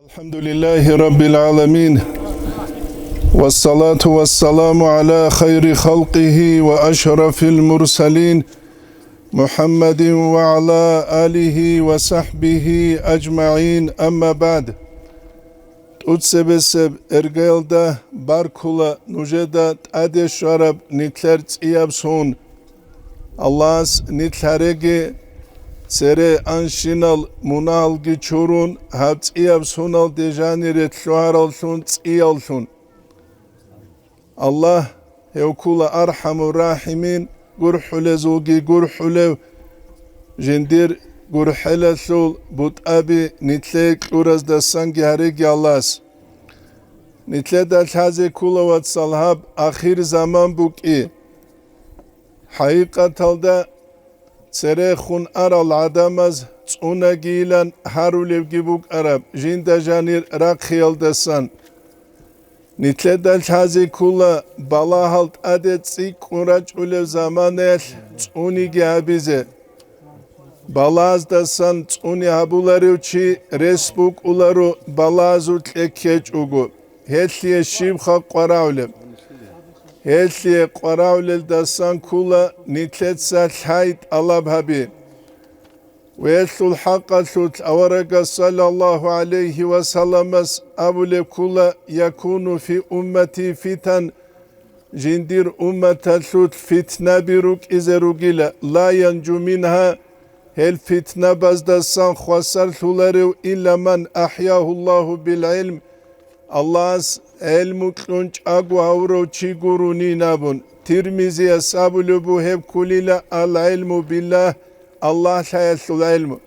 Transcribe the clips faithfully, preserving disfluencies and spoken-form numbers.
الحمد لله رب العالمين، والصلاة والسلام على خير خلقه وأشرف المرسلين، محمد وعلى آله وصحبه أجمعين، أما بعد. ТӀуцебесеб эргаялда баркула нужеда тӀаде щвараб нилъер цӀияб сон. Аллагьас нилъ гьареги, цере анщинал мунагьалги чурун, гьаб цӀияб соналде жанире лъугьараллъун цӀияллъун. Аллагь, гьев ккула АрхӀамур-рахӀимин, гурхӀулезулги гурхӀулев, жиндир гурхӀелалъул бутӀаби нилъее кьураздасанги гьареги Аллагьас. Нилъеда лъазе ккула, вацал, гьаб ахир заман букӀи. ХӀакъикъаталда, церехун арал гӀадамаз цӀунагийилан гьарулевги букӀараб, жинда жанир рахъиялдасан. Нилъеда лъазе ккула балагьал тӀаде цӀикӀкӀун рачӀулев заманаялъ цӀуниги гьабизе. Балагьаздасан цӀуни гьабуларев чи рес букӀуларо балагьазул кье ккечӀого, гьелъие щибха къварагӀулеб? Гьелъие къварагӀулелдасан ккула нилъеца лъай тӀалаб гьаби. Гьелъул хӀакъалъулъ аварагас саллаллагьу гӀалайгьи ва салламас абулеб ккула: «Якуну фи уммати фитан», жиндир умматалъулъ фитнаби рукӀизе ругила, «ла янжу мингьа», гьел фитнабаздасан хвасарлъуларев илла ман ахӀягьу Аллагьу бил гӀилм, Аллагьас гӀелму кьун чӀаго гьавурав чи гурунин абун, Тирмизияс абулеб бугеб кколила: «Ал-гӀилму биллагь», Аллагь лъаялъул гӀелму.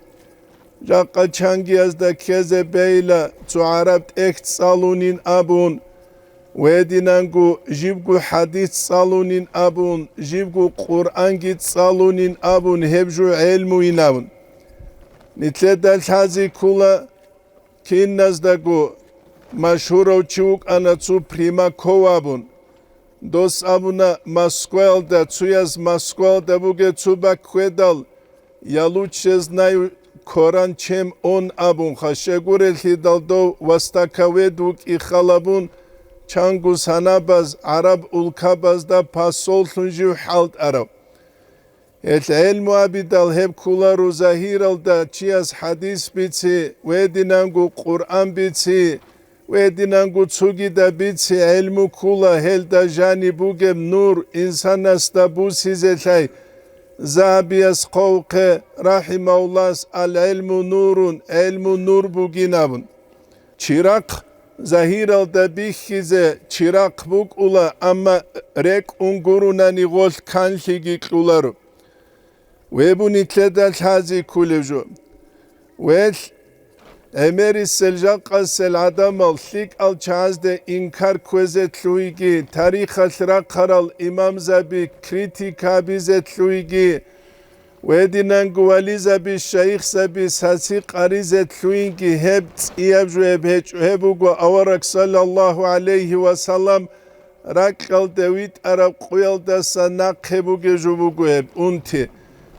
Жакъа чангиязда ккезе бейла цо гӀараб тӀехь цӀалунин абун, гьединанго жибго хӀадис цӀалунин абун, жибго Къуръанги цӀалунин абун гьеб жо гӀелмуйин абун. Нилъеда лъазе ккула, киназдаго машгьурав чи вукӀана цо Примаков абун. Дос абуна, Москваялда, цояз Москваялда бугеб цо баккведал, «Я лучше знаю Коран, чем он», абунха, щегурелъидал дов востоковед вукӀи халабун, чанго санабаз гӀараб улкабазда посоллъун жив хӀалтӀарав. Гьелъ гӀелму абидал гьеб кколаро загьиралда чияс хӀадис бици, гьединанго Къуръан бици, гьединанго цогидаб бици гӀелму ккола, гьелда жаниб бугеб нур инсанасда бусизе лъай. Загьабияс хъвавухъе, рахӀимагьуллагь, «Ал-гӀилму нурун», гӀелму нур бугин абун. Чирахъ загьиралда бихьизе чирахъ букӀула, амма рекӀун гурунани гъолъ канлъиги кьоларо. Гьеб нилъеда лъазе кколеб жо. Гьелъ гӀемерисел жакъасел гӀадамал лъикӀал чагӀазде инкар кквезе лъугьиги, тарихалъ рахъарал имамзаби критика гьабизе лъугьиги, гьединанго вализаби, шайихзаби саси къаризе лъугьинги гьеб цӀияб жо гьеб гьечӀо, гьеб буго авараг саллаллагьу гӀалайгьи ва саллам ракьалде витӀараб къуялдаса нахъе бугеб жо буго гьеб унти.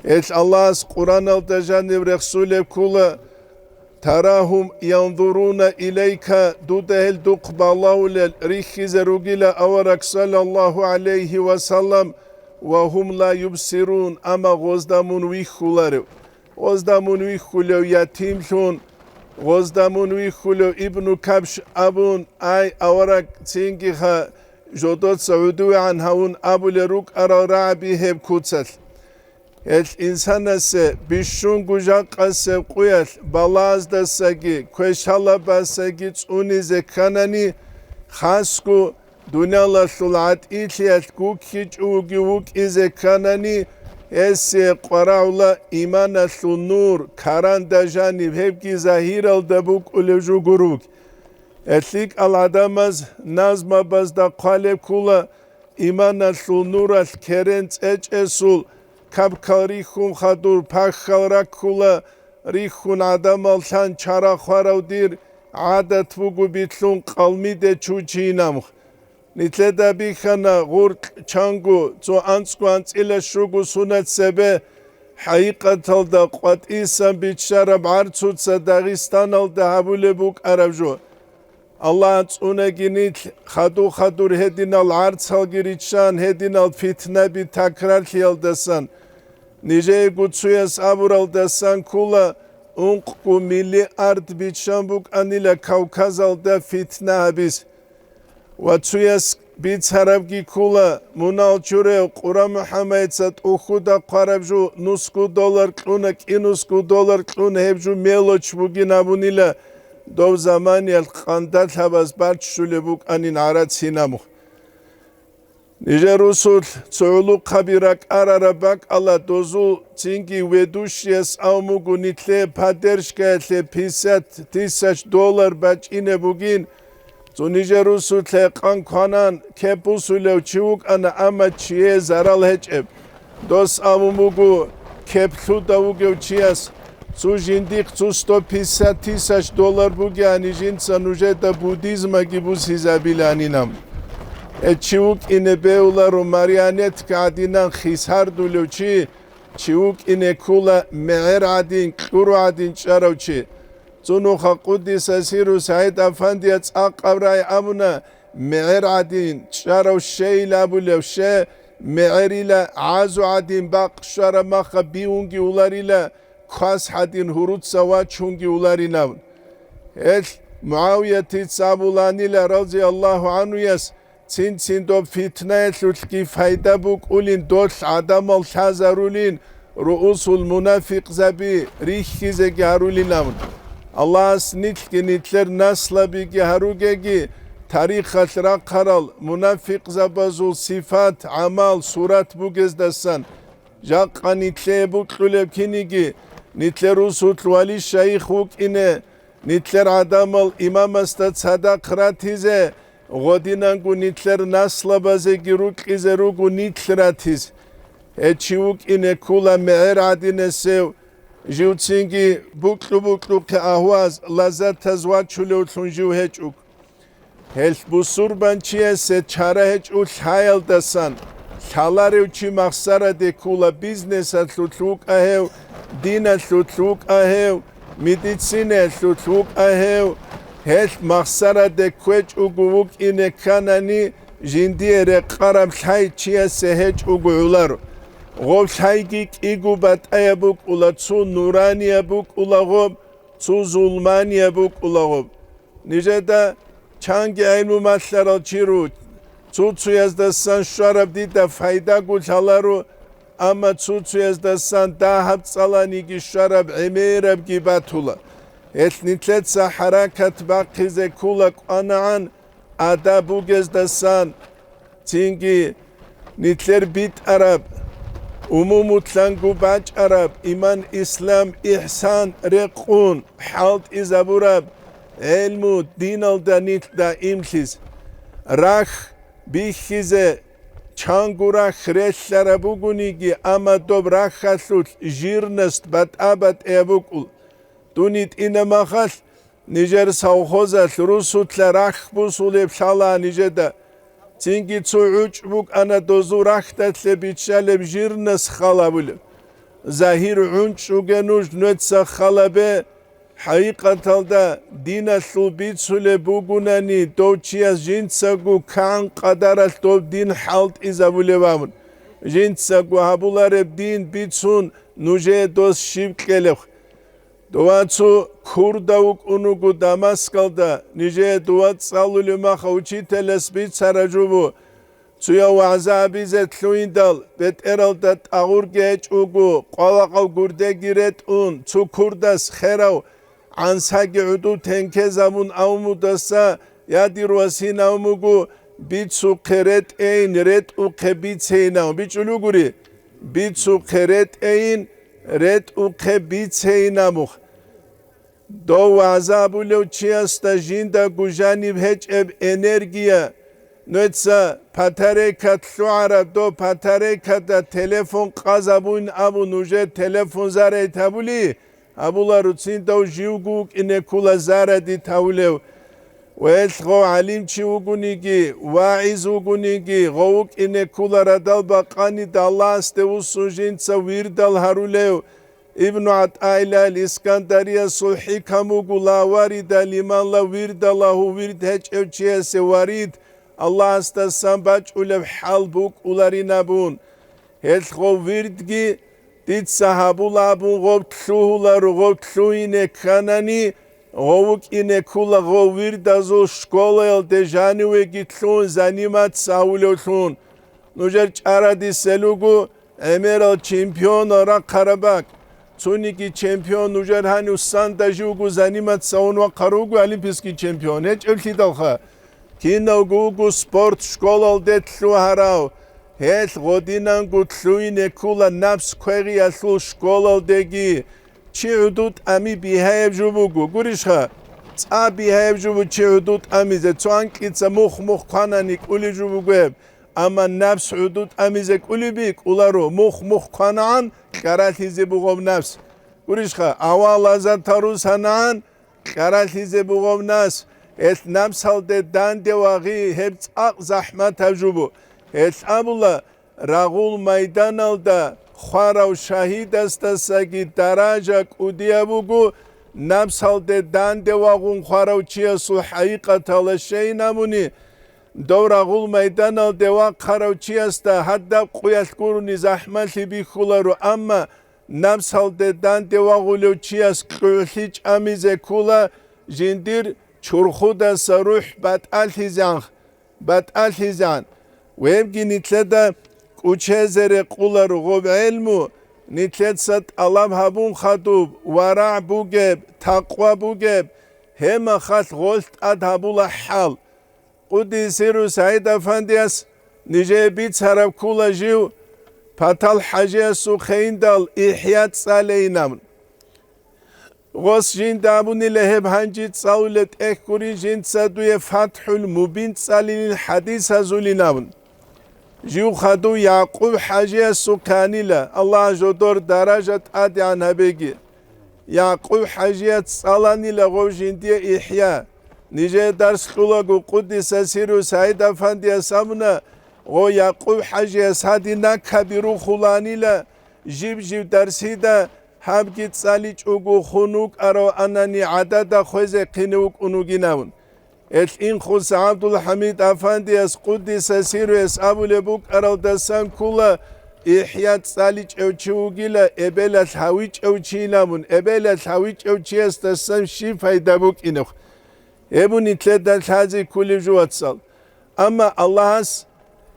Гьелъ Аллагьас Къуръаналда жаниб рехсулеб ккола: «Тарагьум янзуруна илайка», дуда гьел духъ балагьулел рихьизе ругила авараг саллаллагьу гӀалайгьи ва саллам, «ва гьум ла юбсирун», амма гъозда мун вихьуларев. Гъозда мун вихьулев ятимлъун, гъозда мун вихьулев ибну кабш абун, ай, авараг, цинги ха, жодоца гӀодовегӀан гьавун абулел рукӀарал рагӀаби гьеб куцалъ. Гьелъ инсанасе бищунго жакъасеб къуялъ балаздасаги квешалабасаги цӀунизе кканани, хасго дуниялалъул гӀатӀилъиялъ гуккичӀого вукӀизе кканани, гьесие къварагӀула иманалъул нур, каранда жаниб гьебги загьиралда букӀулев жо гуро. ЛъикӀал гӀадамаз назмабазда хъвалеб ккола, иманалъул нуралъ керен цӀечӀесул, капкал рихьун хадур пахьал раккула, рихьун гӀадамал лъан чара хварав дир гӀадат буго билълъун къалмиде чучинамх. Нилъеда бихьана гъуркь чанго цо анцӀго анцӀила щуго сунат цебе, ХӀакъикъаталда къватӀисан биччараб гӀарцуца Дагъистаналда гьабулеб букӀараб жо. Аллагь цӀунаги нилъ хадур-хадур гьединал гӀарцалги риччан, гьединал фитнаби такрарлъиялдасан. Нижеего цуяс абуралдасан ккола, ункъго миллиард биччан букӀанила Кавказалда фитна гьабиз. Ва цуяс бицарабги ккола, мунал чурев Къура МухӀаммадица тӀухьуда хъвараб жо нусго доллар кьуна, кӀинусго доллар кьуна, гьеб жо мелочь бугин абунила, дов заманиялъ къандалъабаз баччулеб букӀанин гӀарацинаб. Нижер русулъ цо гӀулухъаби ракӀарараб бакӀала, дозул цинги ведущияс абун буго, нилъее поддержкаялъе пятьдесят тысяч доллар бачӀине бугин. Цо нижер русулъе къан кванан кеп бусулев чи вукӀана, амма чие зарал гьечӀеб. Дос абун буго, кеп лъуда вугев чияс, цо жиндихъ цо сто пятьдесят тысяч доллар бугеани, жинца нужеда буддизмаги бусизабиланинам. Гьеб чи вукӀине бегьуларо марионетка гӀадинан хисардулев чи, чи вукӀине ккола мегӀер гӀадин, кьуру гӀадин чӀарав чи. Цо нуха къуддиса сирру СагӀид Афандияс цӀакъаб рагӀи абуна, мегӀер гӀадин чӀарав щейил абулев, ще мегӀерила гӀазу гӀадин бакъ щвараб маха бивунги уларила, квас гӀадин гьуруца вачунги уларинав. Гьелъ МугӀавиятица абуланила, разияллагьу гӀанхуяс, цин-цин доб фитнаялъулъги пайда букӀулин, долъ гӀадамал лъазарулин, руусул мунафикъзаби рихьизеги гьарулин абун. Аллагьас нилъги нилъер наслабиги гьаругеги, тарихалъ рахъарал мунафикъзабазул сифат, гӀамал, сурат бугездасан, жакъа нилъее букьулеб киниги, нилъер русулъ вали-шайих вукӀине, нилъер гӀадамал имамасда цадахъ ратизе, гъодинанго нилъер наслабазеги рукьизе руго нилъ ратиз. Гьеб чи вукӀине ккола мегӀер гӀадинасев, живцинги букьу-букьухъе агьваз, лаззатаз вачулевлъун жив гьечӀого. Гьелъ бусурбанчиясе чара гьечӀо лъаялдасан, лъаларев чи махсараде ккола, бизнесалъулъ вукӀа гьев, диналъулъ вукӀа гьев, медицинаялъулъ вукӀа гьев, гьелъ махсараде кквечӀого вукӀине кканани, жиндие рекъараб лъай чиясе гьечӀого гӀоларо. Гъоб лъайги кӀиго батӀаяб букӀула, цо нуранияб букӀула гъоб, цо зулманияб букӀула гъоб. Нижеда чанги гӀелму малъарал чи руго, цо-цояздасан щвараб дида пайдаго лъаларо, амма цо-цояздасан дагьаб цӀаланиги щвараб гӀемерабги батула. Гьелъ нилъеца хӀаракат бахъизе ккола кӀванагӀан адаб бугездасан, цинги нилъер битӀараб, умумулъанго бачӀараб иман, ислам, ихсан рекъун хӀалтӀизабураб гӀелму диналда нилъ даимлъиз. Рахь бихьизе чанго рахь релълъараб бугониги, амма доб рахьалъулъ жирность батӀа-батӀияб букӀул. Дун йитӀина махалъ, нижер совхозалъ русулъа рахь бусулеб лъала нижеда. Цинги цо гӀучӀ букӀана дозул рахьдалъе биччалеб жирность хал абулеб. Загьир гӀунчӀуге нуж нуеца халабе, хӀакъикъаталда диналъул бицулеб бугунани, дов чияс жинцаго кан къадаралъ дов дин хӀалтӀизабулев абун, жинцаго гьабулареб дин бицун нужее дос щиб кьелеб. Дова цо курда вукӀун вуго Дамаскалда, нижее дова цӀалулев маха учителас бицара жубу. Цуяв вагӀза абизе лъугьиндал, бетӀералда тӀагъурги гьечӀ вуго, къвалакъав гурдеги ретӀун, цо курдас херав гӀансаги гӀуду тенкезабун авмудаса, я дир васин авмуго, бицухъе ретӀейин, ретӀухъе бицейин ав. БичӀулугури, бицухъе ретӀейин, ретӀухъе бицейин абух. Дов вагӀза абулев чиясда жиндаго жаниб гьечӀеб энергия, нуеца батарейкат лъугӀараб, дов батарейкада телефон къазабун абун, уже телефон зарядить гьабули, гьабула руцин дов живго вукӀине ккула зарядить гьавулев. Ва гьелъ гъов гӀалимчи вугониги, вагӀиз вугониги, гъов вукӀине ккола радал бакъанида Аллагьасде вуссун жинца вирдал гьарулев, Ибну ГӀатӀаиллагь ал-Искандариясул хӀикам вуго: «Ла варида лиман ла вирда лагьу», вирд гьечӀев чиясе варид Аллагьасдасан бачӀулеб хӀал букӀуларин абун. Гьелъ гъов вирдги дица гьабула абун гъов лъугьуларо, гъов лъугьине кканани, гъов вукӀине ккола гъов вирдазул школаялде жанивеги лъугьун заниматься гьавулевлъун. Нужер чӀарадисел руго гӀемерал чемпионал рахъараб бакӀ. Цониги чемпион нужер гьанив санда живго заниматься гьавун вахъарав вуго олимпийский чемпион. ГьечӀеблъидалха, кинавго вуго спорт школалде лъугьарав. Гьелъ гъодинанго лъугьине ккола напс квегъиялъул школалдеги. Чи гӀуду тӀами бигьаяб жо буго, гурищха? ЦӀа бигьаяб жо бу чи гӀуду тӀамизе, цо анкьица мух-мух кванани кӀулеб жо буго гьеб. Амма напс гӀуду тӀамизе кӀулеби кӀуларо, мух-мух кванагӀан кьаралъизе бугъав напс. Гурищха, авал лаззат гьарус гьанагӀан кьаралъизе бугъав напс. Гьелъ напсалде данде вагъи гьеб цӀакъ захӀматаб жо бу. Гьелъ абула, рагъул майданалда хварав шагьидасдасаги даража кӀудияб буго, напсалде данде вагъун хварав чиясул хӀакъикъаталда щайин абуни, дов рагъул майданалде вахъарав чиясда гьадаб къуялъ гурони захӀмалъи бихьуларо, амма напсалде данде вагъулев чияс кьугӀлъи чӀамизе ккола жиндир чурхудаса рухӀ батӀалъизегӀан, батӀалъизегӀан. Вебги нилъеда кӀучезе рекъуларо гъоб гӀелму, нилъеца тӀалаб гьабун хадуб, варагӀ бугеб, такъва бугеб, гьеб мехалъ гъолъ тӀад гьабула хӀал. Къуддиса сирругьу СагӀид-афандияс нижее бицараб ккола жив Патал-ХӀажиясухъе индал ИхӀя цӀалейинабун. Гъос жинда абунила гьеб гьанже цӀалулеб тӀехь гурин жинца дуе ФатхӀул Мубин цӀалилин хӀадисазулин абун. Жив хадув Якъуб-ХӀажиясухъе анила, Аллагь жодор даража тӀадегӀан гьабеги. Якъуб-ХӀажияс цӀаланила гъов жиндие ИхӀя. Нижее дарс кьулаго Къуддиса сирругьу СагӀид-афандияс абуна, гъов Якъуб-ХӀажияс гьадин накаби рухуланила, жиб-жиб дарсида гьабги цӀаличӀого хун вукӀарав анани гӀадада хвезе хъине вукӀун вугин абун. Гьелъ инхуса ГӀабдулхӀамид-афандияс Къуддиса сирругьуяс абулеб букӀаралдасан ккола, ИхӀя цӀаличӀев чи вугила, эбелалъ гьавичӀев чийин абун, эбелалъ гьавичӀев чиясдасан щиб пайда букӀинеб? Гьеб нилъеда лъазе кколеб жо, вацал. Амма Аллагьас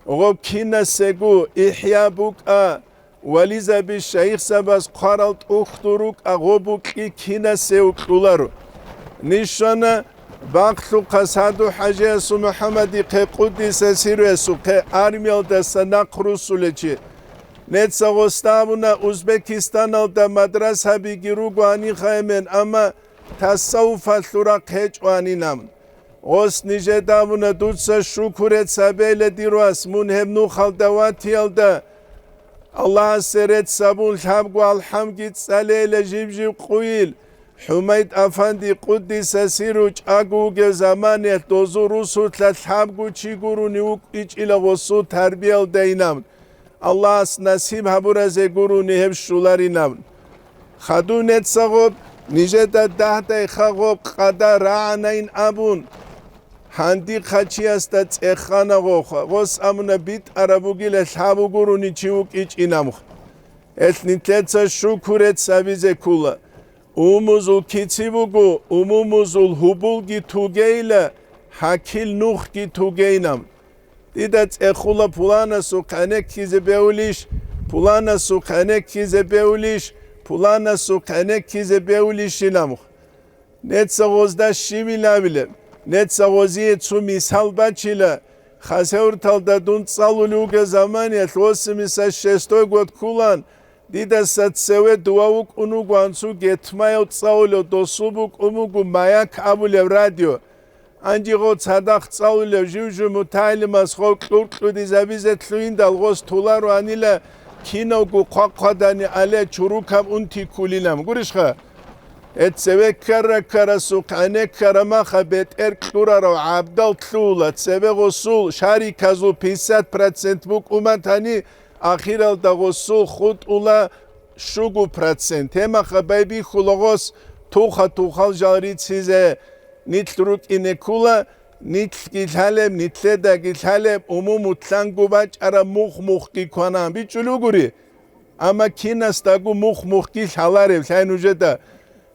гъоб кинасего ИхӀя букӀа, вализаби шайихзабаз хъварал тӀухьдул рукӀа гъоб букӀи кинасев кьуларо. Ниж щвана Бахлъухъа СагӀду-ХӀажиясул МухӀаммадихъе, Къуддиса сирругьуясухъе, армиялдаса нахъ руссулечи. Неца гъосда абуна, Узбекистаналда мадрасабиги руго гьаниха эмен, амма тасаввуфалъул рахъ гьечӀо гьанин абун. Гъос нижеда абуна, дуца шукур рецц гьабейла, дир вас, мун гьеб нухалда ватиялда Аллагьасе рецц гьабун, лъабго алхӀамги цӀалейла жиб-жиб къуйил. ХӀумайд-афанди, Къуддиса сирругьу, чӀаго вугев заманиялъ дозул русулъа лъабго чи гурони вукӀичӀила гъосул тарбиялдайин абун. Аллагьас насиб гьабуразе гурони гьеб щуларин абун. Хадув неца гъоб, нижеда дагьдайха гъоб къадар рагӀанайин абун, гьандихъа чиясда цӀехана гъоха, гъос амуна битӀараб бугила лъаб гурони чи вукӀичӀин абун. Гьелъ нилъеца шукур рецц гьабизе ккола. Умумузул кици буго, умумузул гьубулги тугейила, хӀакил нухги тугейин абун. Дида цӀехула пуланасухъ гӀенеккизе бевулищ, пуланасухъ гӀенеккизе бевулищ, пуланасухъ гӀенеккизе бевулищин абун. Неца гъозда щивилавилеб? Неца гъозие цо мисал бачила. Хасавюрталда дун цӀалулев вугев заманиялъ восемьдесят шестой год ккулан, дидаса цеве дова вукӀун вуго анцу гетмаяв цӀалулев, досул букӀун буго «Маяк» абулев радио. Гьанже гъо цадахъ цӀалулев жив-жив мутагӀалимас гъов кьуркьудизабизе лъугьиндал гъос толаро гьанила кинавго хъвахъвадани але чурукаб унти ккулилан. Гурищха? Э, цеве ккара-ккарасухъ гӀенеккара маха бетӀер кьурарав гӀабдал лъугьула, цеве гъосул шариказул пятьдесят процент букӀуматани, ахиралда гъосул хутӀула щугу процент. Гьемаха байбихьула гъос туха-тухал жал рицизе. Нилъ рукӀине ккула, нилъги лъалеб, нилъедаги лъалеб, умумулъанго бачӀараб мухъ-мухъги кванан бичӀчӀулев гури. Амма кинасдаго мухъ-мухъги лъаларев лъай нужеда.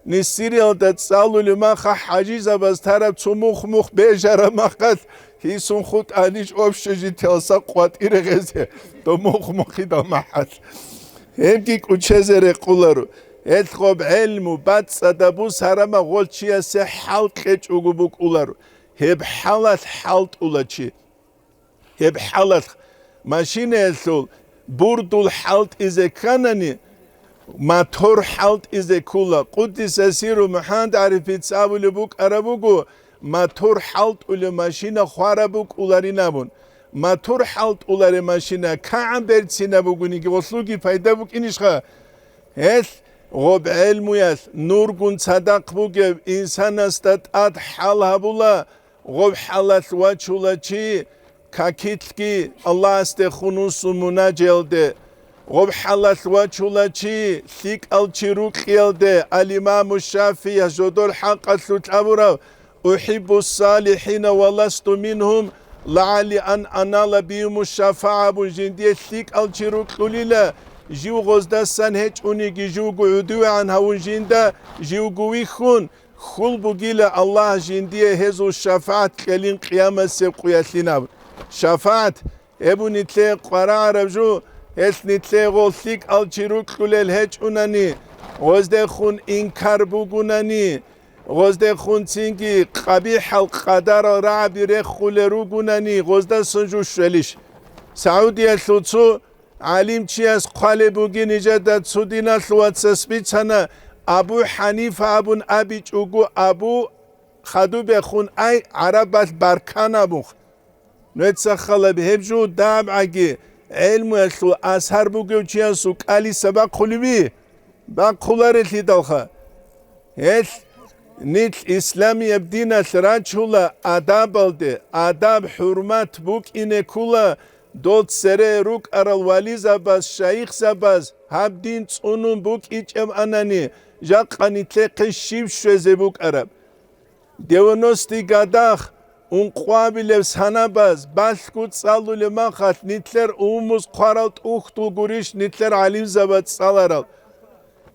Нисириялда цӀалулев маха хӀажизабаз тараб цо мухъ-мухъ бежараб махалъ, гьисун хутӀанищ общежитиялса къватӀире гъезе, дов мухъ-мухъидал махалъ. Гьебги кӀучезе рекъоларо. Гьелъ гъоб гӀелму бацӀцӀадаб бусарама гъолчиясе хӀал кьечӀого букӀуларо. Гьеб хӀалалъ хӀалтӀула чи. Гьеб хӀалалъ машинаялъул бурдул хӀалтӀизе кканани, мотор хӀалтӀизе ккула. Къуддиса сиру МухӀаммад ГӀарифица абулеб букӀараб буго, мотор хӀалтӀулев машина хвараб букӀуларин абун. Мотор хӀалтӀуларев машина кагӀан берцинаб бугониги, гъолъулги пайда букӀинищха? Гьелъ гъоб гӀелмуялъ нургун цадахъ бугев инсанасда тӀад хӀал гьабула, гъоб хӀалалъ вачула чи какилъги Аллагьасдехун вуссун мунажаялде, гъоб хӀалалъ вачула чи лъикӀал чи рукьиялде. Ал-Имаму ШафигӀи жодор хӀакъалъулъ абурав: «أحب الصالحين ولست منهم لعلي أن أنال بهم الشفاعة», абун жиндие лъикӀал чи рукьулила, жив гъоздасан гьечӀониги, живго гӀодовегӀан гьавун жинда, живго вихьун, хьул бугила Аллагь жиндие гьезул шафагӀат кьелин къиямасеб къуялъинаб. ШафагӀат гьеб нилъее къварагӀараб жо, гьелъ нилъее гъол лъикӀал чи рукьулел гьечӀунани, гъоздехун инкар бугунани, гъоздехун цинги къабихӀал къадарал рагӀаби рехулел ругунани, гъоздасан жо щвелищ? Саудиялъул цо гӀалимчияс хъвалеб бугин нижеда цо диналъул вацас бицана, Абу ХӀанифа абун абичӀого, Абу хадубехун ай гӀарабалъ баркана абухъ. Нуеца халаб гьеб жо дабгӀаги гӀелмуялъул асар бугев чиясул кӀалиса бахъулеви? Бахъуларелъидалха. Гьелъ нилъ исламияб диналъ рачула адабалде, адаб-хӀурмат букӀине ккула, дол цере рукӀарал вализабаз, шайихзабаз гьаб дин цӀунун букӀичӀеб анани, жакъа нилъехъе щиб щвезе букӀараб? Девяностый годах ункъвабилеб санабаз балъго цӀалулеб махалъ, нилъер умумуз хъварал тӀухьдул гурищ нилъер гӀалимзабаз цӀаларал?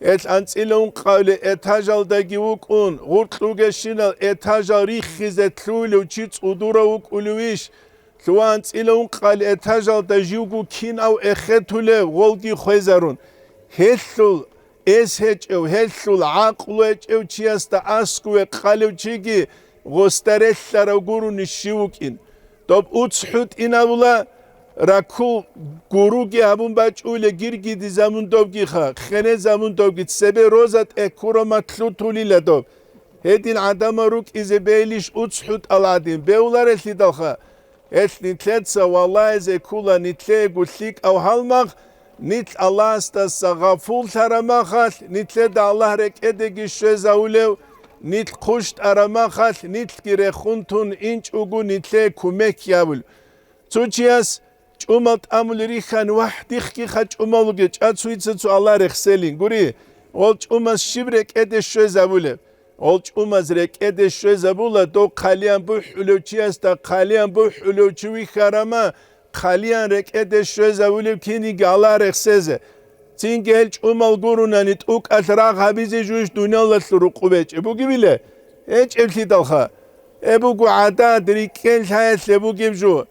Гьелъ анцӀила ункъабилеб этажалдаги вукӀун, гъуркьугещинал этажал риххизе лъугьулев чи цӀудурав вукӀулевищ? Лъугьа анцӀила ункъабилеб этажалда живго кинав эхетулев, гъолги хвезарун. Гьелъул эс гьечӀев, гьелъул гӀакълу гьечӀев чиясда аскӀове къалев чиги гъосда релълъарав гурони щив вукӀин. Доб уцхӀу тӀинабула, ракул гуруги гьабун бачӀуле, гиргиди замун добгиха, хене замун добги, цебе роза тӀеккурамат лъутулила доб. Гьедин гӀадамал рукӀизе бейилищ уцхӀу тӀал гӀадин? Бевларелъидалха. Гьелъ нилъеца валагьизе ккула нилъеего лъикӀав гьалмагъ, нилъ Аллагьасдаса гъафуллъараб махалъ, нилъеда Аллагь рекӀедеги щвезавулев, нилъ хъущтӀараб махалъ, нилъги рехун тун инчӀого нилъее кумек гьабул. Цо чияс чӀумал тӀамулел рихьани, вагь, дихъгиха чӀумал вугев, чӀацӀуйца цо Аллагь рехселин. Гури, гъол чӀумас щиб рекӀеде щвезабулеб? Гъол чӀумаз рекӀеде щвезабула, дов хъалиян бухӀулев чиясда хъалиян бухӀулев чи вихьарама, хъалиян рекӀеде щвезавулев киниги Аллагь рехсезе. Цинги гьел чӀумал гурунани, тӀукӀалъ рагъ гьабизе жугьищ дуниялалъул рукъу бечӀеб бугебила? ГьечӀеблъидалха. Гьеб буго гӀадат, рикӀкӀен лъаялъе бугеб жо.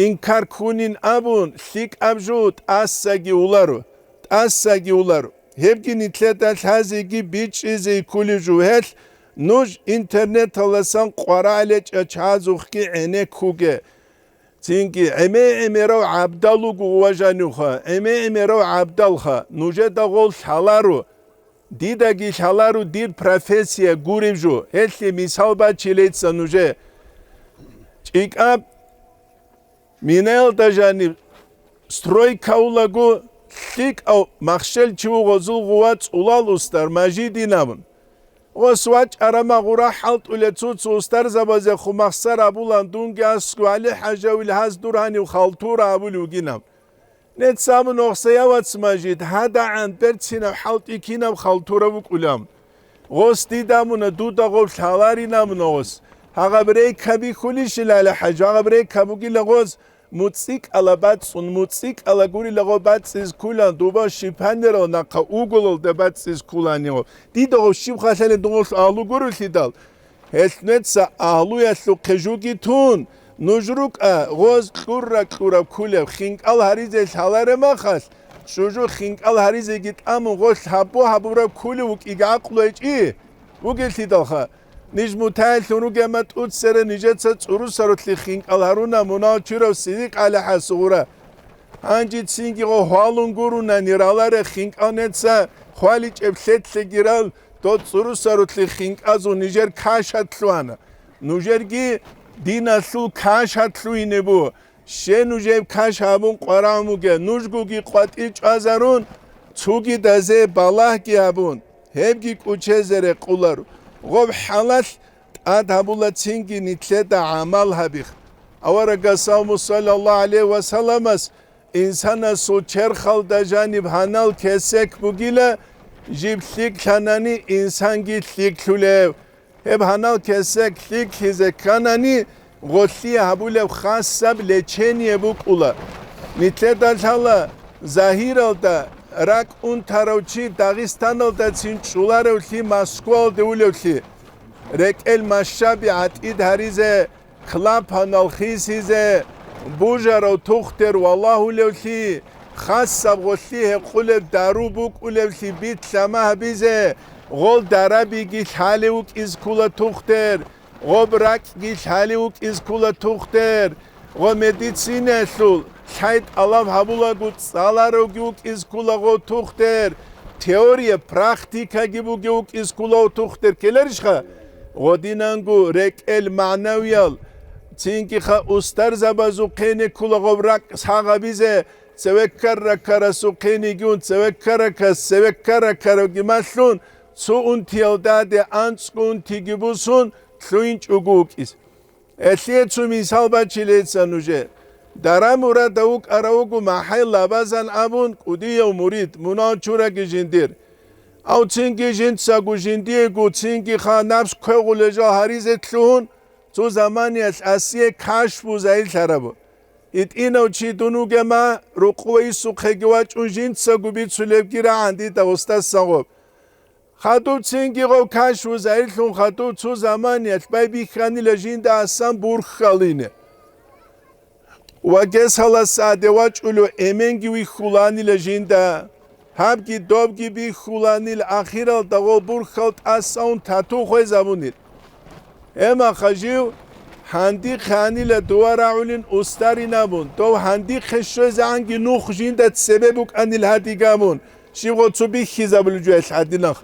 Инкар ккунин абун, лъикӀаб жо тӀасаги уларо, тӀасаги уларо. Гьебги нилъеда лъазеги бичӀчӀизе кколеб жо гьелъ, нуж интернеталдасан къварагӀел чӀачӀазухъги гӀенеккуге. Цинги гӀеме-гӀемерав гӀабдал вуго, уважаниеха, гӀеме-гӀемерав гӀабдалха, нужеда гъол лъаларо. Дидаги лъаларо дир профессия гуреб жо, гьелъе мисал бачилейца нужее. ЧӀикӀаб Минаялда жаниб стройка улаго, лъикӀав махщел чи вугъозул гъува цӀулал устар Мажидин абун. Гъос вачӀарама гъура хӀалтӀулел цо-цо устарзабазехун махсар абулан, дунги асгу, ГӀали-хӀажавил гьаз дур гьанив халтура абулев вугинаб. Нецамун гъосаяв вац Мажид, гьадагӀан берцинаб хӀалтӀи кинаб халтурав вукӀулам. Гъос дида муна, дуда гъоб лъаларина муна гъос. Гьагъаб рейка бихьулищила, ГӀали-хӀажи, гьагъаб рейка бугила гъос, муцӀикӀала бацӀцӀун, муцӀикӀала гурила гъо бацӀцӀиз ккулан, дуба шипанерал нахъа уголалда бацӀцӀиз ккуланиго. Дида гъо щиб халъалин дугъолъ агьлу гурулъидал? Гьелъ нуца агьлуялъухъе жуги тун, нуж рукӀа гъоз кьурра-кьураб ккулеб, хинкӀал гьаризе лъаларе махалъ, чӀужу хинкӀал гьаризеги тӀамун гъолъ гьабу-гьабураб ккулев вукӀиги гӀакълу гьечӀи. Вугелъидалха, ниж мутаялъун ругема тӀуцере нижеца цӀурусарулъи хинкӀал гьаруна мунал чурав Сидикъ ГӀали-хӀасугъура. Гьанжецинги гъо гьвалун гуруна нираларе хинкӀал неца хваличӀеб лъетлъегирал, дол цӀурусарулъи хинкӀазул нижер кашат лъугьана. Нужерги диналъул кашат лъугьине бу. Ще нужеб каш гьабун къварагӀун бугеб, нужгоги къватӀир чӀвазарун, цуги дазе балагьги гьабун, гьебги кӀучезе рекъуларо. Гъоб хӀалалъ тӀад гьабула цинги нилъеда гӀамал гьабих. Аварагасалму саллаллагьу гӀалайгьи ва салламас инсанасул черхалда жаниб гьанал кесек бугила, жиб лъикӀлъанани инсанги лъикӀлъулев. Гьеб гьанал кесек лъикӀлъизе кканани, гъолъие гьабулеб хасаб лечение букӀула. Нилъеда лъала, загьиралда ракӀ унтарав чи Дагъистаналдацин чӀоларевлъи, Москваялде улевлъи, рекӀел машаби гӀатӀид гьаризе, клапанал хисизе, бужарав тухтер валагьулевлъи, хасаб гъолъи гьекъулеб дару букӀулевлъи битлъама гьабизе, гъол дарабиги лъалев вукӀиз ккула тухтер, гъоб ракӀги лъалев вукӀиз ккула тухтер, гъо медицинаялъул лъай тӀалаб гьабулаго цӀаларавги вукӀиз ккула гъо тухтер, теория, практикаги бугев вукӀиз ккула гъо тухтер, ккеларищха? Гъодинанго рекӀел магӀнавиял, цинги-ха устарзабазухъене ккула гъоб ракӀ сагъабизе, цеве ккарраккарасухъенигун, цеве ккараккас, цеве ккараккаравги малъун, цо унтиялдаде анцӀго унтиги бусун лъугьинчӀого вукӀиз. Гьелъие цо мисал бачилейца нужее. Дара Мурада вукӀарав вуго МахӀай Лабазан абун кӀудияв мурид, мунал чураги жиндир. Ав цинги жинцаго жиндиего цинги-ха напс квегъулел жал гьаризе лъугьун, цо заманиялъ асие кашфу загьирлъарабу. ИтӀинав чи дун вугема, рукъувайисухъеги вачӀун жинцаго бицулебги рагӀан дида гъустасан гъоб. Хадуб цинги гъов кашфу загьирлъун хадуб цо заманиялъ байбихьанила жинда асан бурхьалине. Ва гесалас гӀаде вачӀулев эменги вихьуланила жинда. Гьабги добги бихьуланил ахиралда гъо бурхьал тӀасаун тату хвезабунил. Гьемаха жив гьандихъ гьанила дова рагӀулин устарин абун, дов гьандихъе щвезегӀанги нух жинда цебе букӀанил гьадигабун, щиб гъо цо бихьизабулеб жо гьелъ гьадинах.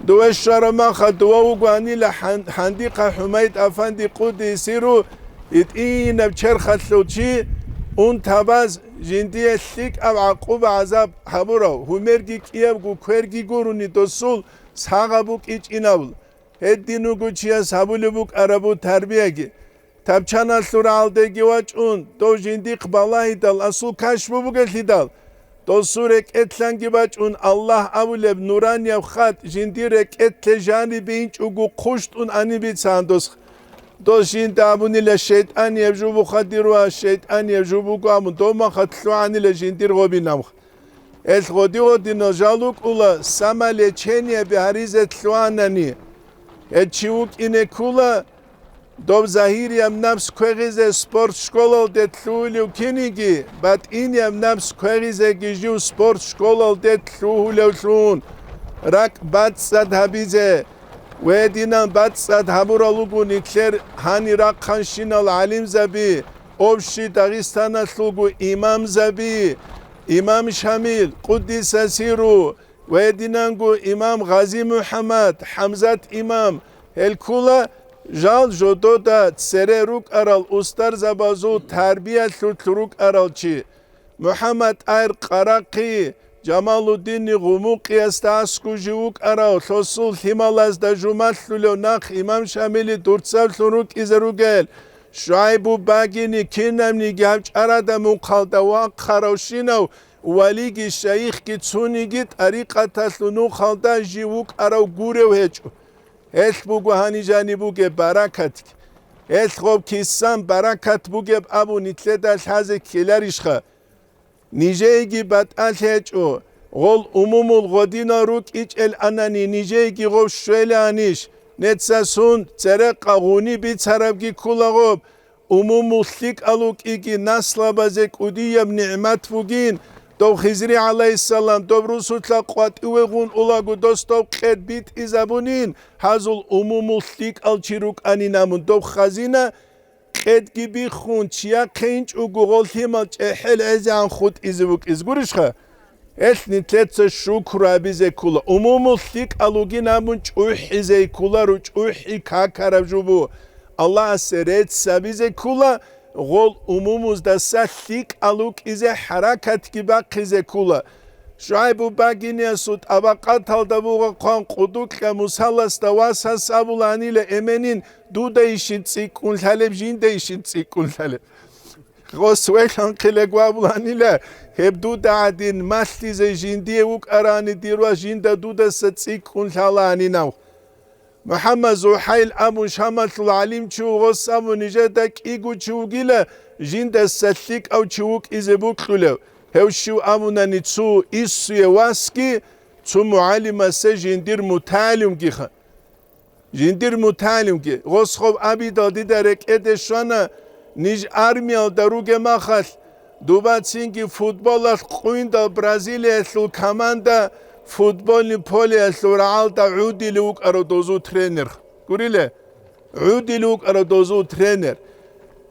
Дове щварамаха дова вугоанила гьан-, гьандихъа ХӀумайд-афанди къуддиса сирругьу, итӀинаб черхалъул чи, унтабаз жиндие лъикӀаб гӀакъуба-гӀазаб гьабурав, гьумерги кӀиябго кверги гурони досул сагъа букӀичӀинабул. Гьедин вуго чияс гьабулеб букӀарабу тарбияги. Тапчаналъур гӀалдеги вачӀун, дов жиндихъ балагьидал асул кашфу бугелъидал, досул рекӀелъанги бачӀун Аллагь абулеб нуранияб хатӀ жиндир рекӀелъе жанибе инчӀого хъущтӀун ани бицан дос. Дос жинда абунила шайтӀанияб жо буха дир ва шайтӀанияб жо буго абун, дов махалъ лъугӀанила жиндир гъобинабха. Гьелъ гъоди-гъодинал жал рукӀула самолечение бигьаризе лъугьанани. Гьел чи вукӀине ккула, доб загьирияб напс квегъизе спортшколалде лъугьулев киниги, батӀинияб напс квегъизеги жив спортшколалде лъугьулевлъун, ракӀ бацӀцӀад гьабизе. Гьединан бацӀцӀад гьабурал руго нилъер гьанир рахъанщинал гӀалимзаби, общий Дагъистаналъулго имамзаби, имам Шамил, къуддиса сирругьу, ва гьединанго имам Гъази МухӀаммад, ХӀамзат имам, гьел ккула жал жодода цере рукӀарал устарзабазул тарбиялъулъ рукӀарал чи. МухӀаммад ТӀагьир Къарахъи, Жамалуддини Гъумукъиясда аскӀов жив вукӀарав, лъосул лъималазда жумалъулев нахъ имам Шамили дурцаблъун рукӀизе ругел, ШугӀайбу багьини кинабниги гьав чӀарада мухъалда вахъаравщинав, валиги шайихги цониги тӀарикъаталъул нухалда жив вукӀарав гурев гьечӀо. Гьелъ буго гьанижани бугеб баракатги. Гьелъ гъоб кисан баракат бугеб абун нилъеда лъазе ккеларищха? Нижееги батӀалъи гьечӀо, гъол умумул гъодинал рукӀичӀел анани, нижееги гъоб щвелаанищ? Нецасун церекъа гъуни бицарабги ккула гъоб, умумул лъикӀал вукӀиги наслабазе кӀудияб нигӀмат бугин, дов Хизри гӀалайгьиссалам, доб русулъа къватӀиве гъун улаго дос доб къед битӀизабунин, гьазул умумул лъикӀал чи рукӀанин абун доб хазина, къедги биххун, чияхъе инчӀого гъол лъимал чӀехӀел гӀезегӀан хутӀизе букӀиз гурищха? Гьелъ нилъеца шукру абизе ккула. Умумул лъикӀал вугин абун чӀухӀизе ккула, ручӀухӀи какараб жубу. Аллагьасе рецц абизе ккула, гъол умумуздаса лъикӀал вукӀизе хӀаракатги бахъизе ккула. ШугӀайбу багьиниясул тӀабакъаталда бугъахъан къудукьа Мусаласда васас абуланила эменин, дудайищин цӀикӀкӀун лъалеб, жиндайищин цӀикӀкӀун лъалеб? Гъос веханхъилаг вабуланила, гьеб дуда гӀадин малъизе жиндие вукӀарани, дир вас жинда дудаса цӀикӀкӀун лъалаанинав. МухӀаммад ЗухӀайл абун Шамалъул гӀалимчи вугос абун нижеда кӀиго чи вугила, жиндаса лъикӀав чи вукӀизе букьулев. Гьев щив абунани цо иссуе васги, цо мугӀалимасе жиндир мутагӀалимгиха. Жиндир мутагӀалимги, гъос хоб абидал дида рекӀеде щвана, ниж армиялда ругеб махалъ, дуба цинги футболалъ къуйндал Бразилиялъул команда футбольный полеялъул рагӀалда гӀудилев вукӀарав дозул тренер. Гуриле? ГӀудилев вукӀарав дозул тренер.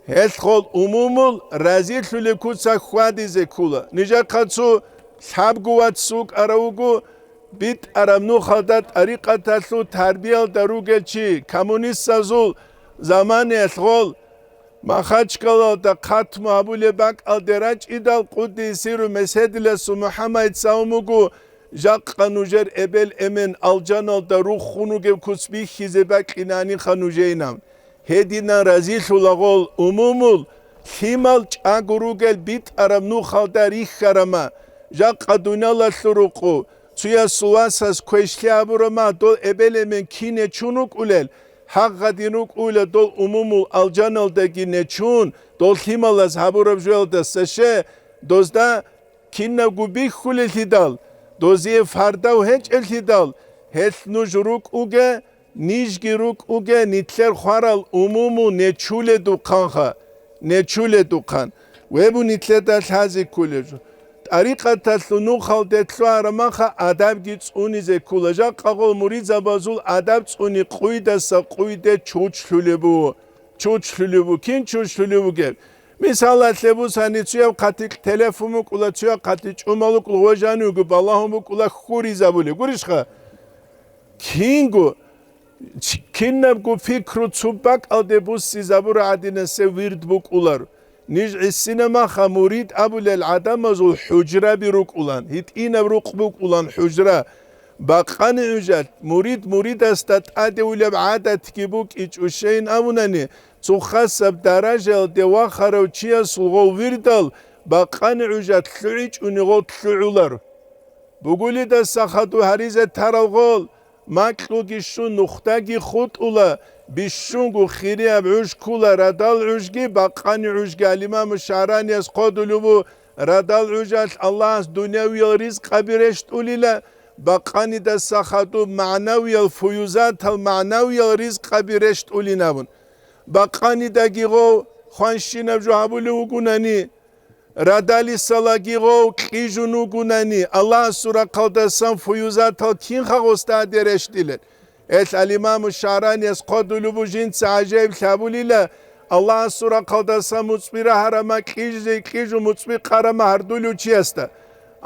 Гьелъ гъол умумул разилъулеб куца хьвадизе ккула. Нижехъа цо лъабго вац вукӀарав вуго, битӀараб нухалда тӀарикъаталъул тарбиялда ругел чи, коммунистазул заманаялъ гъол Махачкалалда хъатму гьабулеб бакӀалде рачӀидал, къуддиса сирругьу, Меседиласул МухӀаммадица абун буго, жакъа нужер эбел-эмен алжаналда руххун ругеб куц бихьизе бакӀинанихъа нужейин абун. Гьединан разилъула гъол умумул, лъимал чӀаго ругел битӀараб нухалда рихьарама, жакъа дуниялалъул рукъу, цуясул васас квешлъи гьабурама, дол эбел-эмен кине чун рукӀулел, гьагъадин рукӀула дол умумул алжаналдаги нечун, дол лъималаз гьабураб жоялдаса ше, дозда кинабго бихьулеллъидал, дозие фардав гьечӀеллъидал, гьелъ нуж рукӀуге, нижги рукӀуге, нилъер хварал умуму нечуледухъанха, нечуледухъан. Вебу нилъеда лъазе кколеб жо. ТӀарикъаталъул нухалде лъугьарамаха адабги цӀунизе ккула. Жакъа гъол муридзабазул адаб цӀуни къуйдаса къуйде чучлъулеб буго. Чучлъулеб буго. Кин чучлъулеб бугеб? Мисалалъе бусани, цуяб хъатикь телефон букӀула, цуяб хъатикь чӀумал букӀула, ва жанивго балагьун букӀула, хьуризабулеб. Гурищха? Кинго, ч-, кинабго пикру цо бакӀалде буссизабура гӀадинасе вирд букӀулар. Ниж гӀисинамаха мурид абулел гӀадамазул хӀужраби рукӀулан, гьитӀинаб рукъ букӀулан хӀужра. Бакъани гӀужалъ, мурид муридасда тӀаде улеб гӀадатги букӀичӀо, щайин абунани, цо хасаб даражаялде вахарав чиясул гъов вирдал бакъани гӀужалъ лъугӀичӀони гъов лъугӀулар. Бугулидаса хадур гьаризе тарал гъол, макьуги щун нухдаги хутӀула, бищунго хирияб гӀуж ккула радал гӀужги, бакъани гӀужги. Ал-Имаму ШагӀранияс хъодулев ву, радал гӀужалъ Аллагьас дунявиял ризкъаби рещтӀулила, бакъанидаса хадуб магӀнавиял фуюзатал магӀнавиял ризкъаби рещтӀулин абун. Бакъанидаги гъов хванщинаб жо гьабулев вугунани, радалисалаги гъов кьижун вугунани, Аллагьасул рахъалдасан фуюзатал кинха гъосда гьаде рещтӀилел? Гьелъ ал-Имаму ШагӀранияс хъодулеб бу жинца гӀажаиблъи гьабулила, Аллагьасул рахъалдасан муцӀби рагьарама кьижизе кьижу муцӀби къарама гьардулев чиясда.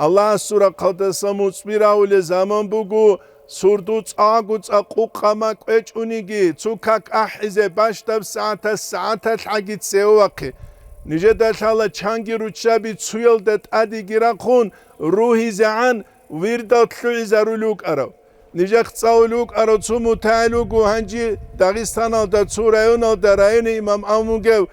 Аллагьасул рахъалдасан муцӀби рагьулел заман буго, сурду цӀакъго цӀакъ къукъама кӀвечӀониги, цо как ахӀизе бащдаб сагӀатас сагӀаталъ гӀаги цеве вахъе. Нижеда лъала чанги руччаби цуялда тӀадеги рахъун, ругьизегӀан вирдал лъугӀизарулев вукӀарав. Нижехъ цӀалулев вукӀарав цо мутагӀил вуго гьанже Дагъистаналда цо районалда районе имам абун вугев.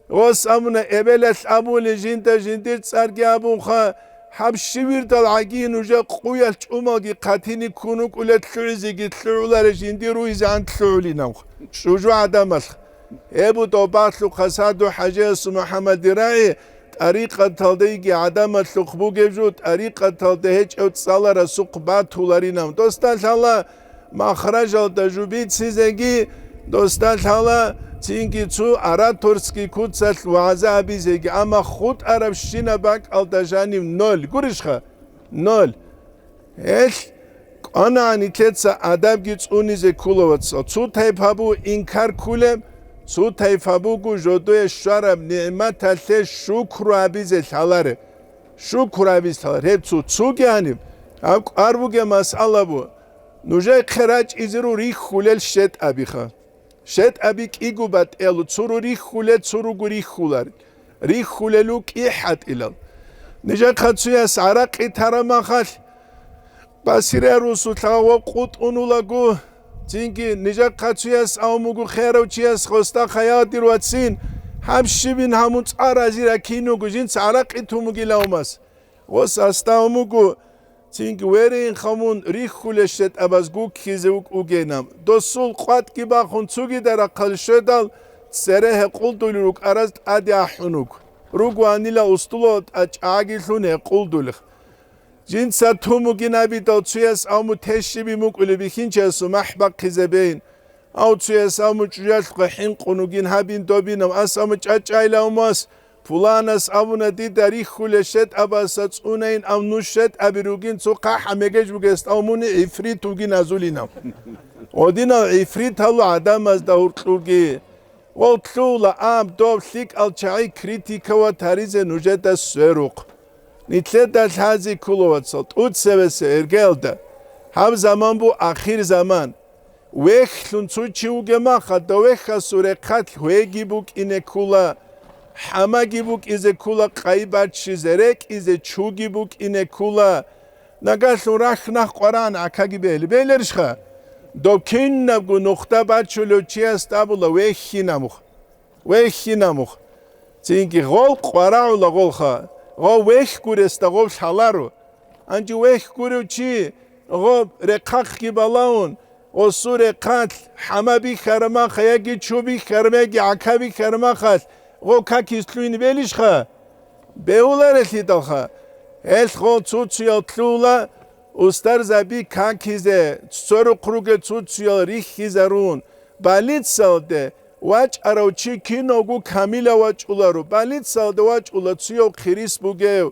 Гъос абуна, эбелалъ абули жинда жиндир цӀарги абунха, гьаб щивирдал гӀаги нужер къуялъ чӀумалги хъатине ккун вукӀулел лъугӀизеги лъугӀуларел жиндир ругьизегӀан лъугӀулинавха, чӀужу гӀадамалъ. Гьеб буго добалъухъа Саду-хӀажиясул МухӀаммадил рагӀи, тӀарикъаталда йиги гӀадамалъухъ бугеб жо, тӀарикъаталда гьечӀев цӀаларасухъ батуларинав. Досда лъала махражалда жо бицизеги, досда лъала цинги цо ораторский куцалъ вагӀза гьабизеги, амма хутӀарабщинаб бакӀалда жанив ноль. Гурищха? Ноль. Гьелъ кӀванагӀан нилъеца адабги цӀунизе ккола, вацал. Цо тайпа буго инкар кколеб, цо тайпа буго жодое щвараб нигӀматалъе шукру гьабизе лъалареб. Шукру гьабизе лъалареб. Гьеб цо, цоги гьаниб. Гьаб кӀвар бугеб масъала буго. Нужехъе рачӀизе руго рихьулел щетӀабиха. ШетӀаби кӀиго батӀиялъул, цо руго рихьулел, цо руго рихьуларел. Рихьулел руго кӀихӀ гьатӀилал. Нижехъа цояс гӀаракъи тараб махалъ, басире русулъа ва къутӀунулаго, цинги нижехъа цояс абун буго херав чияс, гъосда хаял дир вацин, гьаб щибин гьамун цӀа рази раккиного жинца гӀаракъи тун бугила умас. Гъос асда абун буго, цинги верейин хамун рихьулел щетӀабаз гуккизе вукӀугейна. Досул къватӀги бахун цугида рахъал щведал, цере гьекъулдулел рукӀараз тӀаде ахӀун вуго. Ругоанила устулал тӀачӀагилъун гьекъулдулех. Жинца тун бугин абидал цуяс абун тещибин букӀулеб бихьинчиясул махӀ бахъизе бейин. Ав цуяс абун чӀужалъухъа хӀинкъун вугин гьабин добинав, ас абун чӀачӀайла умас, пуланас абуна дида рихьулел щетӀабаса цӀунайин, ав нуж щетӀаби ругин цо хъахӀа мегеж бугес, ав муни гӀифрит вугин азулинав. Гъодинал гӀифриталу гӀадамазда гьуркьурги. Гъов лъугьула аб доб лъикӀал чагӀи критика ва таризе нужеда сверухъ. Нилъеда лъази ккола, вацал, тӀуцевесе эргелда. Гьаб заман бу ахир заман. Вехьлъун цо чи вугеб махалда, вехьасул рехъалъ гьвеги букӀине ккула, хӀамаги букӀизе ккула, къай баччизе, рекӀизе чуги букӀине ккула. Нагагьлъун рахь нахъ къварагӀан гӀакаги бегьли, бегьлерищха? Доб кинабго нухда бачулев чиясда абула вехьинамух. Вехьинамух. Цинги гъол къварагӀула гъолха, гъов вехь гуресда гъов лъаларо. Гьанже вехь гурев чи гъоб рехъахъги балаун, гъосул рехъалъ хӀама бихьараб махалъ яги чу бихьараб яги гӀака бихьараб махалъ, гъов какиз лъугьине белищха? Бегьуларелъидалха, гьелъ гъол цуцуял лъугьула устарзаби какизе, цорухъ ругел цуцуял рихьизарун, балицалде вачӀарав чи кинавго камилав вачӀуларо, балицалде вачӀула цуяв хирис бугев,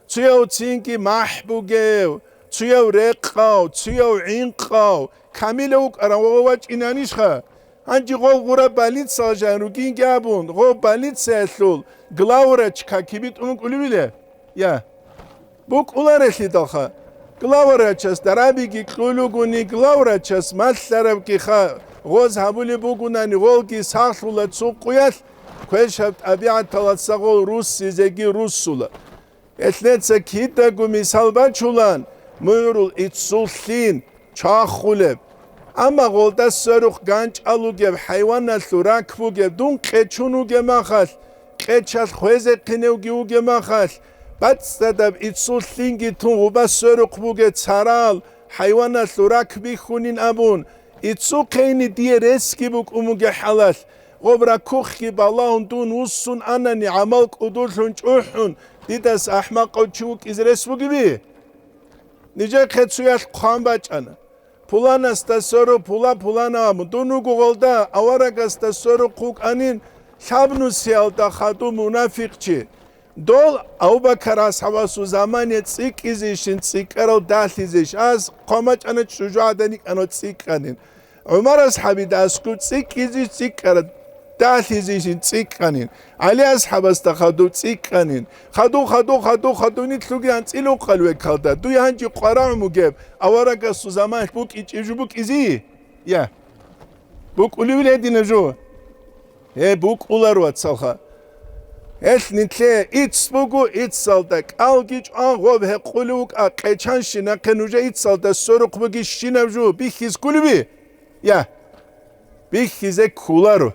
цуяв цинги махӀ бугев, цуяв рекъав, цуяв гӀинкъав, камилав вукӀарав вачӀинанищха? Гьанже гъов гъура балицал жан ругинги абун, гъов балициялъул главврач какиби тӀун букӀулевиле? Я. БукӀуларелъидалха. Главврачас дарабиги кьулугуни, главврачас малъарабгиха гъоз гьабулеб бугунани, гъолги сахлъула цо къуялъ, квешаб тӀабигӀаталаца гъол руссизеги руссула. Гьелъеца кидаго мисал бачулан, мугӀрул иццул лъин, чвахулеб. Амма гъолда сверухъ ганчӀал вугеб, хӀайваналъул рак бугеб, дун къечун вугеб махалъ, къечалъ хвезехъиневги вугеб махалъ, бацӀцӀадаб иццул лъинги тун гъуба сверухъ бугеб царал, хӀайваналъул рак бихьунин абун, иццухъейни дие ресги букӀун бугеб хӀалалъ, гъоб ракухъги балагьун дун вуссун анани, гӀамал кӀудулъун чӀухӀун, дидаса ахӀмакъав чи вукӀизе рес бугеби? Нижехъе цуялъ хъван бачӀана. Пуланасда сверухъ пула-пуланав абун, дун вуго гъолда, аварагасда сверухъ вукӀанин, лъабнусиялда хадуб мунафикъчи. Дол Абу-Бакар асхӀабасул замане цӀикӀкӀизейищин цӀикӀкӀарал далъизейищ? Аз хъван бачӀана чӀужугӀадан йикӀанав цӀикӀкӀанин. ГӀумар асхӀабида аскӀов цӀикӀкӀизейищ цӀикӀкӀарал далъизейищин цӀикӀкӀанин. ГӀали асхӀабасда хадуб цӀикӀкӀанин. Хадуб, хадуб, хадуб, хадуб нилъ ругин анцӀила укъал векалда. Дуй гьанже къварагӀун бугеб, аварагасул заманалъ букӀинчӀеб жо букӀизе? Я. БукӀулевил гьединаб жо? Гье, букӀулар, вацалха. Гьелъ нилъе ицц буго, иццалда кӀалги чӀван гъоб гьекъулев вукӀа, къечанщинахъе нужер иццалда сверухъ бугищинаб жо бихьиз кколеби? Я, бихьизе кколаро.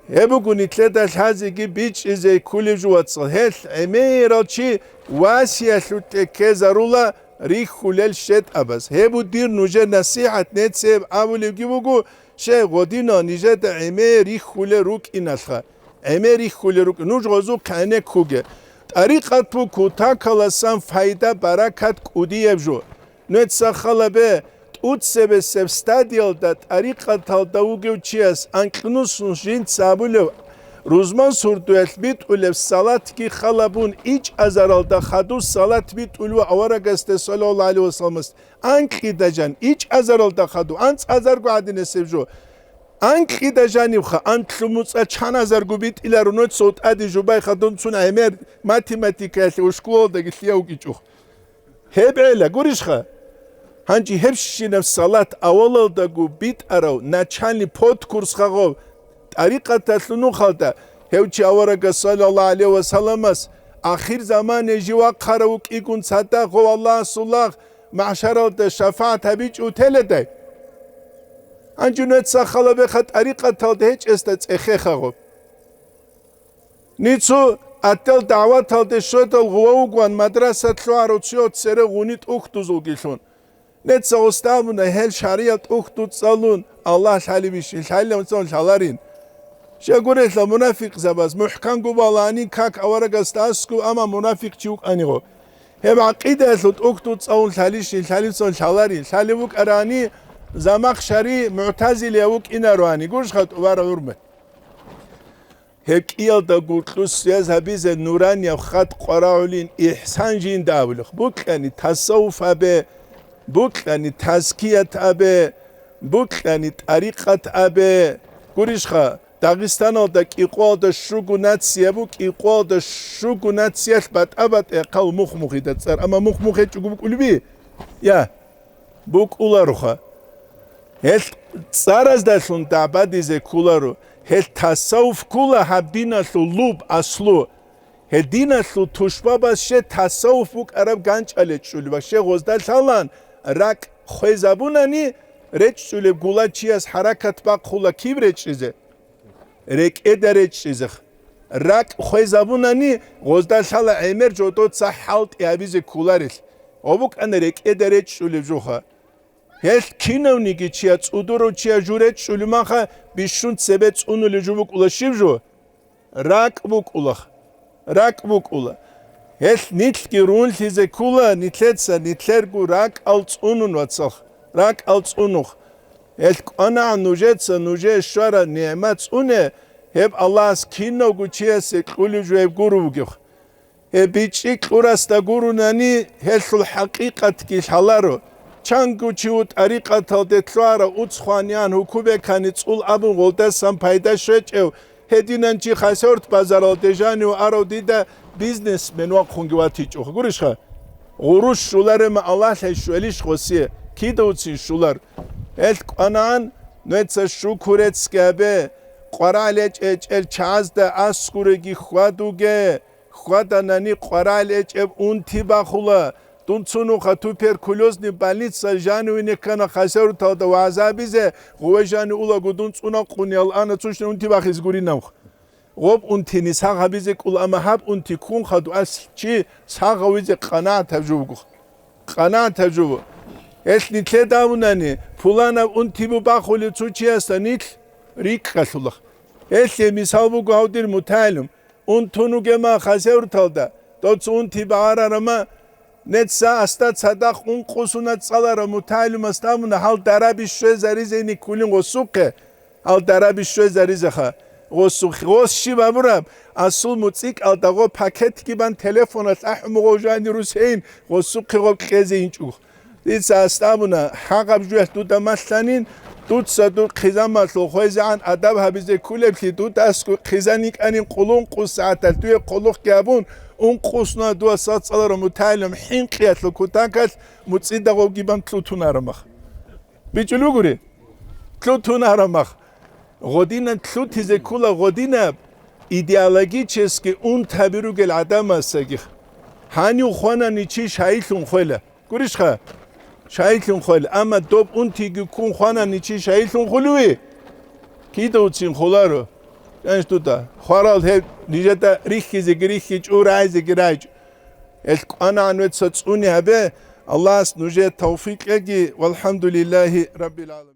Гьеб буго нилъеда лъазеги бичӀчӀизе кколеб жо, вацал. Гьелъ гӀемерал чи васиялъулъе ккезарула рихьулел щетӀабаз. Гьеб буго дир нужер насихӀат, нецеб абулебги буго, Щай, гъодинал нижеда гӀемер рихьулел рукӀиналъха, гӀемер рихьулел рукӀин, нуж гъозухъ гӀенеккуге. ТӀарикъат буго кутакаласан пайда-баракат кӀудияб жо. Нуеца халабе, тӀуцебесеб стадиялда тӀарикъаталда вугев чияс анкьнусун жинца абулев, рузман сурдуялъ битӀулеб салатги халабун, ичӀазаралда хадув салат битӀулев аварагасде, саллаллагьу гӀалайгьи вассаламас, анкьида жан, ичӀазаралда хадув, анцӀазарго гӀадинасеб жо. Анкьида жанивха, анлъу муцӀа чаназарго битӀиларо нуца тӀаде жубайха дунцун гӀемер математикаялъе ва школалдаги лъияв вукӀичӀухъ. Гьеб гӀела, гурищха? Гьанже гьебщинаб салат авалалдаго битӀарав начальный подкурс хагъов тӀарикъаталъул нухалда, гьев чи аварагас, саллаллагьу гӀалайгьи вассаламас, ахир замане жив вахъарав вукӀигун цадахъ, гъов Аллагьасул лагъ, МахӀшаралда шафагӀат гьабичӀев теледай? Гьанже нуеца халабеха тӀарикъаталда гьечӀесда цӀехеха гъоб. Нецо ател дагӀваталде щведал гъував вугван мадраса лъугӀарав цо цере гъуни тӀухьдузулгилъун. Нецагъ устабуна гьел шариял тӀухьдуцӀалун, Аллагь лъалебищ, лъалилан лъаларин. Щай гурелъа, мунафикъзабаз мухӀканго балани как аварагасда аскӀов, амма мунафикъ чи вукӀаниго. Гьеб гӀакъидаялъул тӀухьдуцӀалун лъалищин, лъалицун лъаларин, лъалев вукӀарани, замахъ шари мугӀтазилияв вукӀинароани, гурищха тӀубараб гӀурмат. Гьеб кӀиялда гуркьус связь гьабизе нуранияб хат къварагӀулин ихсан жинда абулеб. Букьани тасаввуф абе, букьани тазкият абе, букьани тӀарикъат абе. Гурищха, Дагъистаналда кӀикъоялда щуго нация бу, кӀикъоялда щуго нициялъ батӀа-батӀа яхъал мухъ-мухъида цӀар, амма мухъ-мухъ гьечӀого букӀулеби? Я, букӀулароха. Гьел цӀараздалъун дагӀбадизе кколаро, гьел тасаввуф ккола гьаб диналъул луб, аслу. Гьел диналъул тушбабаз ще тасаввуф букӀараб ганчӀал речӀчӀулеб, ва ще гъозда лъалан ракӀ хвезабунани, речӀчӀулеб гула чияс хӀаракат бахъула киб речӀчӀизе? РекӀеда речӀчӀизех. РакӀ хвезабунани, гъозда лъала гӀемер жодоца хӀалтӀи гьабизе кколарелъ. Гъо букӀана рекӀеда речӀчӀулеб жоха. Гьелъ кинавниги чияс, цӀудурав чияс жо речӀчӀулеб маха, бищун цебе цӀунулеб жо букӀула щиб жо? РакӀ букӀулах. РакӀ букӀула. Гьелъ нилъги рунлъизе ккула, нилъеца нилъерго ракӀал цӀунун, вацал, ракӀал цӀунухъ. Гьелъ кӀванагӀан нужеца нужее щвараб нигӀмат цӀуне, гьеб Аллагьас кинавго чиясе кьулев жо гьеб гуро вугев. Гьеб бичӀчӀи кьурасда гурунани, гьелъул хӀакъикъатги лъаларо. Чанго чи ву тӀарикъаталде лъугьарав уцхъван ян гьукубекани цӀул абун гъолдасан пайда щвечӀев, гьединан чи Хасавюрт базаралде жанив арав дида бизнесмен вахъунги ватичӀо. Гурищха? Гъурущ щуларема Аллагьлъай щвелищ гъосие, кидавцин щулар. Гьелъ кӀванагӀан, нуеца шукурецги гьабе, къварагӀ лечӀечӀел чагӀазда аскуреги хьвадуге. Хьваданани къварагӀ лечӀеб унти бахула. Дун цунуха туберкулезный больница жанивине ккана Хасавюрталда вагӀза гьабизе, гъуве жани улаго дун цӀунакъуниял ана цущин унти бахизе гуринавх. Гъоб унтини сагъ гьабизе кӀула, амма гьаб унти ккун хадув аслъ чи сагъ гьавизе къанагӀат гьаб жо буго. КъанагӀат гьаб жо буго. Гьелъ нилъеда абунани, пуланаб унти бу бахулев цо чиясда нилъ рикӀкӀалъула. Гьелъе мисал буго гьав дир мутагӀилум. Унтун вугема Хасавюрталда, доц унти багӀарарама, нецца асда цадахъ ункъусуна цӀаларав мутагӀилумасда абуна, гьал дараби щвезаризейин кколин гъосухъе, гьал дараби щвезаризеха. Гъосухъ, гъос щиб абураб, асул муцӀикӀалда гъо пакетги бан телефоналъ ахӀумугъов жани русейин гъосухъе гъоб кьезе инчӀого. Дица асда абуна, гьагъаб жуялъ дуда малъанин, дуца дур хъизамалъул хвезегӀан адаб гьабизе кколеблъи, дуда аскӀов хъизан йикӀанин къулункъус сагӀаталъ дуе хъулухъги гьабун, ункъусна дова сацӀаларав мутагӀилум хӀинкъиялъул кутакалъ муцӀида гъовги бан лъутунарамах. БичӀчӀулеб бугури? Лъутунарамах. Гъодинаб лъутизе ккола гъодинаб. идеологически унтаби ругел гӀадамасаги гьанив хванани чи шайилъун хвела. Гурищха? Шайилъун хвела. Амма доб унтиги ккун хванани чи шайилъун хулев? Кидавцин хуларо. Гьанже дуда хварал гьеб нижеда рихьизеги рихьичӀо, рагӀизеги рагӀичӀо. Гьелъ кӀванагӀан вецал цӀуни гьабе, Аллагьас нужее тавфикъ кьеги, валхӀамдулиллагьи раббил гӀаламин.